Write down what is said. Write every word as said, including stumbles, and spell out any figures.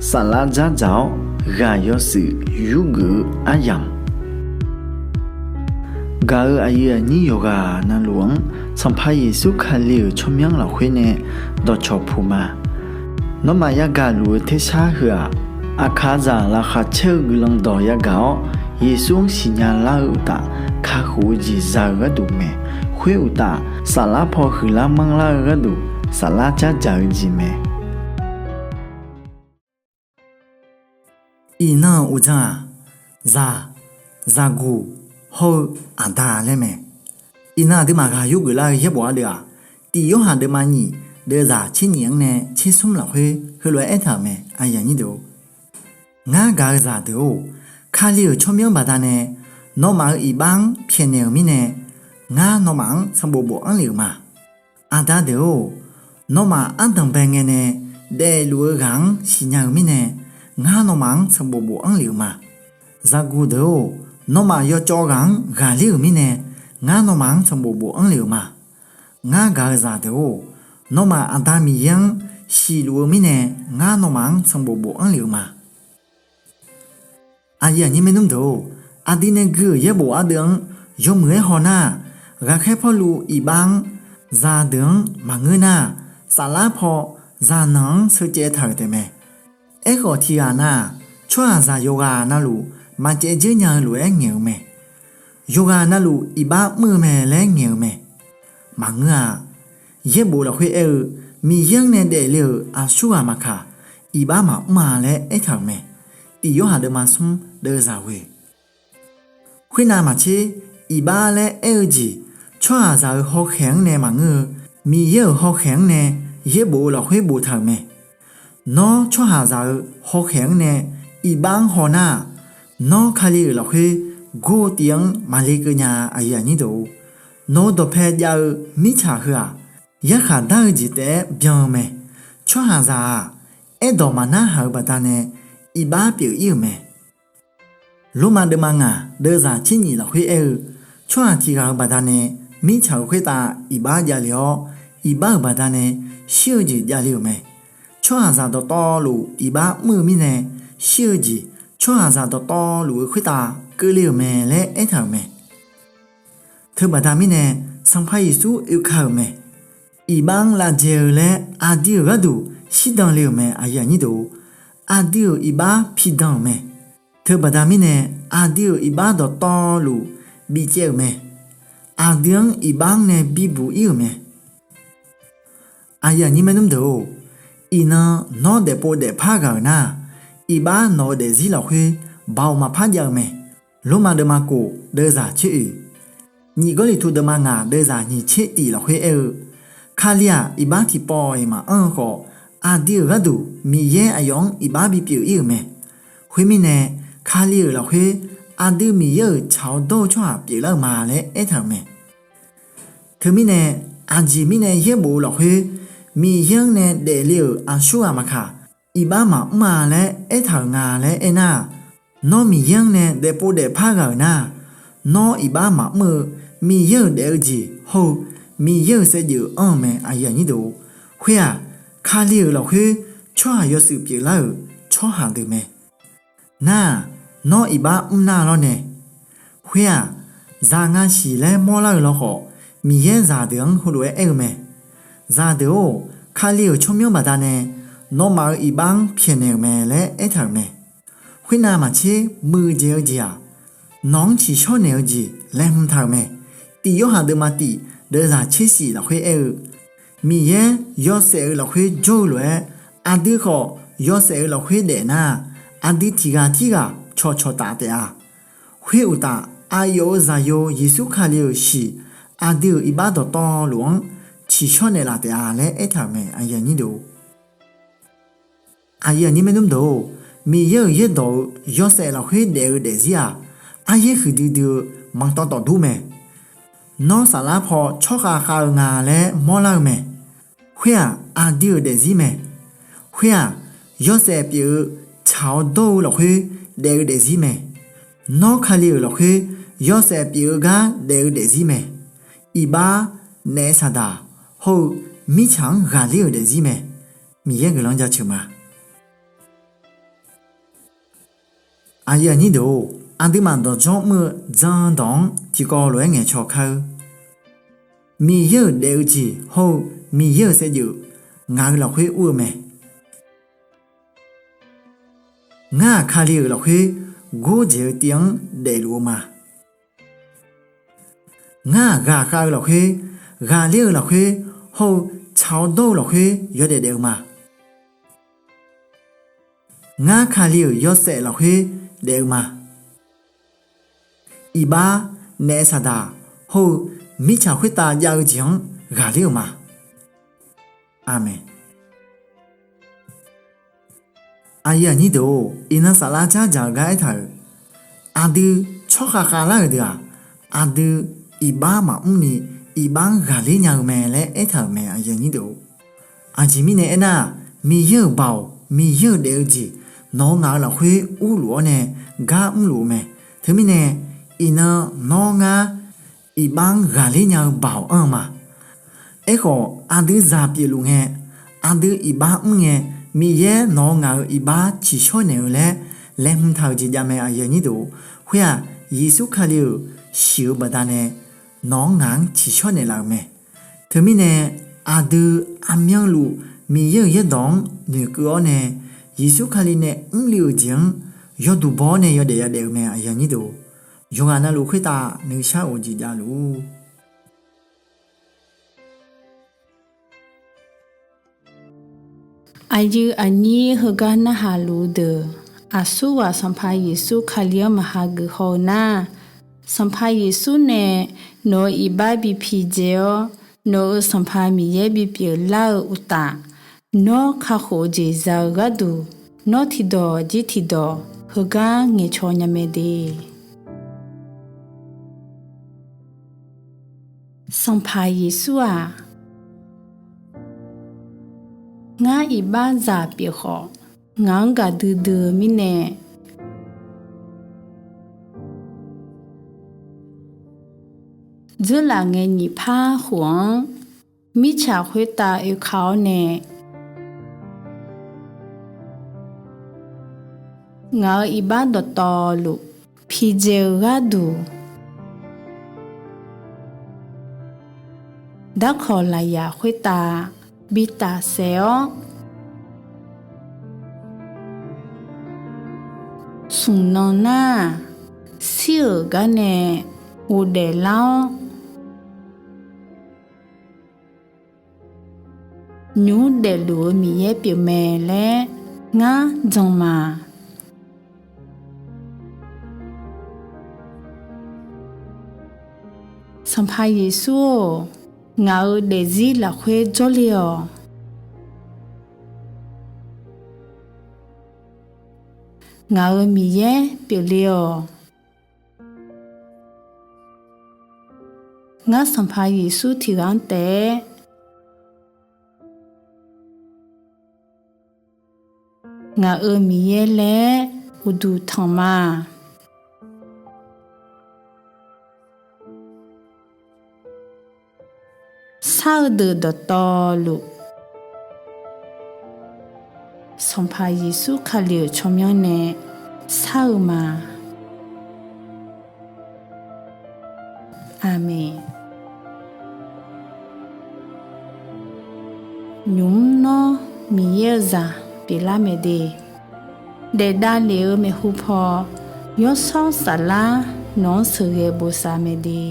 Saflar dzardzaq-awr ghaq yawshuif yurgeuf-eu aryamq, gaq-euq aqyuif aqnyir yawqghaq navluf-anr Sanqpaq Yeqsur Kali-euq tsawrmyanr lafkhoer nae dawqcawq puq ma. Nawmaf yagaq luf-eu tersar heu-aq, aqkaqzaq laqkhaq caer-eu guiqlanq dawq yagaq-awr, Yeqsur-anr siqnya lar-eu uqtaf, kakhof-eu jeq za-eu gharduq mae. Khoer uqtaf, saflar paw huiqlar manrlar-eu gharduq, saflar dzardzaq-eu jeq mae. Iqnan-euq uqdzan-aq, zaq, zaqguq, hawr-eu aqda laer mae. Iqnan aqduimaf ghaq yurgeuf lar-eu yaerbof ardeuv-aq, Tif Yorhaq deuvma nyiq deuvzaq tser nyif-anr nae tser smr lafkhoer heulof-aer aertaq-euq mae. Ngar gaq-eu zaqdeuq-or, Kali-euq tsawrmyanr baqdanae nawmaf-euq iqbax-anr pyaeqnaeq-euq mirnae, ngar nawmaf-anr sanqbof bofanr lef-euq ma. Aqda deuq-or, nawmaf ardanq bae ngae nae daefluf-eu ghaq-anr siqnya-eu mirnae, ngar nawmaf-anr sanqbof bofanr lef-euq ma. Zaqguq deuq-or, nawmaf yawcawv ghaq-anr ghaqler-euq mirnae, ngar nawmaf-anr sanqbof bofanr lef-euq ma. Ngar gaq-eu zaqdeuq-or, nawmaf Aqda Miqyaer-anr siqluf-eu mirnae, ngar nawmaf-anr sanqbof bofanr lef-euq ma. Aqyuif aqnyir maernmr deuq-or, aqdui nae gui-euq yaerbof ardeuv-anr yawmuiq-aer hawnar-aq, ghaqkhaer Pawrluv iqbax-anr zaqdeuq-anr maqngeur nar-aq, saflar paw zaqnanq-anr sheucaev taq-euq taefmae. Aerkhawf tiqghaq nav-aq, tsawrhaqzaq yawqghaq navluf maqcaev dzeur nya-eu lof-aer ngaeq-eu mae. Yawqghaq navluf iqbax mr-eu mae laer ngaeq-eu mae. Maqngeur-a. Yaerbof lafkhoer aer-eu, Miqyaer-anr nae daefle-euq aqsurghaq maqkaq, iqbax maqmr-a laer aertaq-euq mae. Tif Yorhaq deuvma smr deuvzaq ghoe. Khoernav maqtser, iqbax laer aer-eu jeq tsawrhaqzaq-euq hawkhaeq-anr nae maqngeur-eu, Miqyaer-euq hawkhaeq-anr nae yaerbof-eu lafkhoer boftaq-euq mae. Nawr tsawrhaqzaq-euq hawkhaeq-anr nae iqbax-anr hawnar-aq, nawr Kali-euq lafkhoer gor-eu tiv-anr maqle keuv nya-a. Nawq-eu dawqpae jav-eu mirtsaq heu-aq, yarkhaq dar-eu jeq taef-aer byan-eu mae. Tsawrhaqzaq-aq, aerdawq maqnarhaq-eu baqdanae iqbax pyeuf-ir-euq mae. Lormav deuvma ngaq deuvzaq tser nyif lafkhoer aer-eu, tsawrhaq tiqghaq-euq baqdanae mirtsaq-euq khoertav iqbax javle-awr, iqbax-euq baqdanae shir-eu jeq javle-euq mae. Tsawrhaqzaq dawqtawvluf iqbax mr-eu mirnae, shir-eu jeq tsawrhaqzaq dawqtawvluf-eu khoertav keuvle-euq mae laer aertaq-euq mae. Teubaqda mirnae, Sanqpaq Yeqsur oeka-euq mae. Iqbax-anr lavjae-eu laer aqdui-euq gharduq shirdan le-euq mae. Aqdui-euq iqbax pidan-euq mae. Teubaqda mirnae, aqdui-euq iqbax dawqtawvluf bicaev-euq mae. Aqdui-anr iqbax-anr nae bibuq-ir-euq mae. Aqyuif aqnyir maernmr deuq-or, iqnan nawr daefpov daefpar ghaq-euq nar-aq, iqbax nawq-eu daefzir lafkhoer baoq maqpar jav-eu mae. Lormav deuvma kof deuvzaq tser oeq, nyiq Gawrliqtu deuvma ngaq deuvzaq nyiq tser tif lafkhoer aer-eu, Kali-aq iqbax tiqpawf-iq maqanr-eu khawf, aqdui-euq gharduq Miqyaer aqyawf-anr iqbax bipyeuf-ir-euq mae. Khoermirnae, Kali-euq lafkhoer aqdui Miqyaer-euq tsaq-awr dawr-eu tsawrhaq pyeuflar-eu ma laer aertaq-euq mae. Teumirnae, aqjeq mirnae yaerbof-eu lafkhoer Miqyaer-anr nae daefle-euq aqsurghaq maqkaq, iqbax maqmr-a laer aertaq-euq nga laer aernar-aq, nawr Miqyaer-anr nae daefpov daefpar ghaq-euq nar-aq, nawr iqbax maqmr-eu Miqyaer-euq daef-eu jeq hawr-eu Miqyaer-euq saevdzeuf anr-eu mae. Khoer-aq, Kali-euq lafkhoer tsawrhaq yawshuif pyeuflar-euq tsawrhaq deuq mae. Nar-aq, nawr iqbax mrnar lawrnae. Khoer-aq, zaq ngasiq laer mawrlar-eu lawkhawf, Miqyaer zaqdeuq-anr heulof-aer aer-eu mae. Zaqdeuq-or, Kali-euq tsawrmyanr baqdanae nawmaf-euq iqbax-anr pyaeqnaeq-euq mae laer aertaq-euq mae. Khoernav maqtser muiqdzaeq-eu jeq-aq, nawq-anr tsiqshawr naeq-eu jeq laeqhmq taq-euq mae. Tif Yorhaq deuvma tif deuvzaq tser shif lafkhoer aer-eu, Miqyaer yawshaef-euq lafkhoer jawr-eu lof-aer, aqdui khawf yawshaef-euq lafkhoer daefnar-aq, aqdui tiqghaq tirghaq cawqcawq taf taef-a. Khoer uqtaf, aqyawf-euq Zaqyo Yeqsur Kali-euq shiq aqdui-euq iqbax dawqtawvluf-anr tsiqshawr naeqlaf taef-a laer aertaq-euq mae. Aqyuif aqnyir maernmr deuq-or, Miqyaer-euq yaerdawq-eu yawshaef lafkhoer daef-eu daefzir-aq, aryaer huiqdui dui-eu manqtawf tawfdur mae. Nawr saflar paw tsawrkhav khav-eu nga laer mawrlar-eu mae. Khoer-aq, aqdui-euq daefzir mae. Khoer-aq, yawshaef pyeuf-eu tsaq-awr dawr-eu lafkhoer daef-eu daefzir mae. Nawr Kali-euq lafkhoer yawshaef pyeuf-eu gar daef-eu daefzir mae. Iqbax, naef saqdaq, hawr-eu mirtsaq-anr ghaqler-euq daefzir mae. Miqyaer guiqlanq jaceuq ma. Aqyuif aqnyir deuq-or, aqduimaf dawqdzawr mr-eu jan dawq-anr tiqkawv lof-aer ngaeqcaw kar-eur. Miqyaer-euq daef-eu jeq hawr-eu Miqyaer-euq saevdzeuf ngaq-euq lafkhoer ur-eu mae. Ngar-aq, Kali-euq lafkhoer gordzaeq-eu tiv-anr daefluf-eu ma. Ngar-aq, ghaqkhav-eu lafkhoer, ghaqler-eu lafkhoer, hawr-eu tsaq-awr dawr-eu lafkhoer yawdaef daef-eu ma. Ngar Kali-euq yawshaef lafkhoer daef-eu ma. Iqbax, naef saqdaq, hawr-eu mirtsaq khoertav jav-eu jeq-anr ghaqler-euq ma. Aqmeq. Aqyuif aqnyir deuq-or, iqnan saflar dzardzaq-eu gar aertaq-euq, aqdui tsawrkhav khavlar-euq deuq-aq, aqdui iqbax maqmr ni iqbax-anr ghaqler nya-eu mae laer aertaq-euq mae. Aqjeq mirnae aernar-aq, Miqyaer-euq baoq, Miqyaer-euq daef-eu jeq nawq-eu ngaq-eu lafkhoer urluf-awr nae gar mrluf-eu mae. Teumirnae, iqnan nawr ngar iqbax-anr ghaqler nya-eu baoq anr-eu ma. Aerkhawf, aqdui zaq pyeufluf ngae, aqdui iqbax mr ngae, Miqyaer nawq-eu ngaq-eu iqbax tsiqshawr naeq-eu laer laeqhmq taq-euq jeq javmae. Khoer-aq, Yeqsur Kali-euq shiq-eu baqdanae nawq-anr ngaq-anr tsiqshawr naeqlaf-euq mae. Teumirnae, aqdui aqmyanluf Miqyaer-euq yaerdawq-anr noeqkeuv-awr nae, Yeqsur Kali nae mrluiv-euq jeq-anr yawduq baw-awr nae yawdaef yadaef-eu mae. Yawqghaq navluf khoertav nuishar of-eu jeq javluf-ur. Aqyuif aqnyir heugar narhaq luf-eu deuq, aqsurghaq Sanqpaq Yeqsur Kali-anr maqha geuf haw-eu nar, Sanqpaq Yeqsur nae nawq-euq iqbax bi pidzae-awr, nawq-euq Sanqpaq Miqyaer bipyeuf lar-eu uqtaf, nawr kakhof-eu jeq za-eu gharduq, nawr tiqdawq jir tiqdawq heugar ngaeqcaw nya mae de. Sanqpaq Yeqsur-aq, ngar iqbaxzaq pyeuf khawf, ngaq-anr gaqdui dui-eu mirnae, dzeurlaf ngae nyiq par khof-anr mirtsaq khoertav oeka-awr nae, ngaq-euq iqbax dawqtawvluf pidzae-eu gharduq, darkawq lafyaq khoertav bi tafsaef-awr, smq nan nar-aq, shir-euq gar nae ghofdaef lar-awr, nymq mr daefluf-eu Miqyaer pyeufmae laer ngar jan ma. Sanqpaq Yeqsur-or, ngaq-euq daefzir lafkhoer jawrle-awq. Ngaq-euq Miqyaer pyeufle-awq. Ngar Sanqpaq Yeqsur tiqghaq-anr taef-aer ngaq-euq Miqyaer laer uqduq tanq ma. Shar-eu deuq dawqtawvluf, Sanqpaq Yeqsur Kali-euq tsawrmyanr nae shar-eu ma. Aqmeq. Nymq mr nawr Miqyaer-eu zaq pyeuflar mae de. Daef davlef-eu maeqhu paw, yawshawr saflar nawq-anr sheuqghae bosav mae de.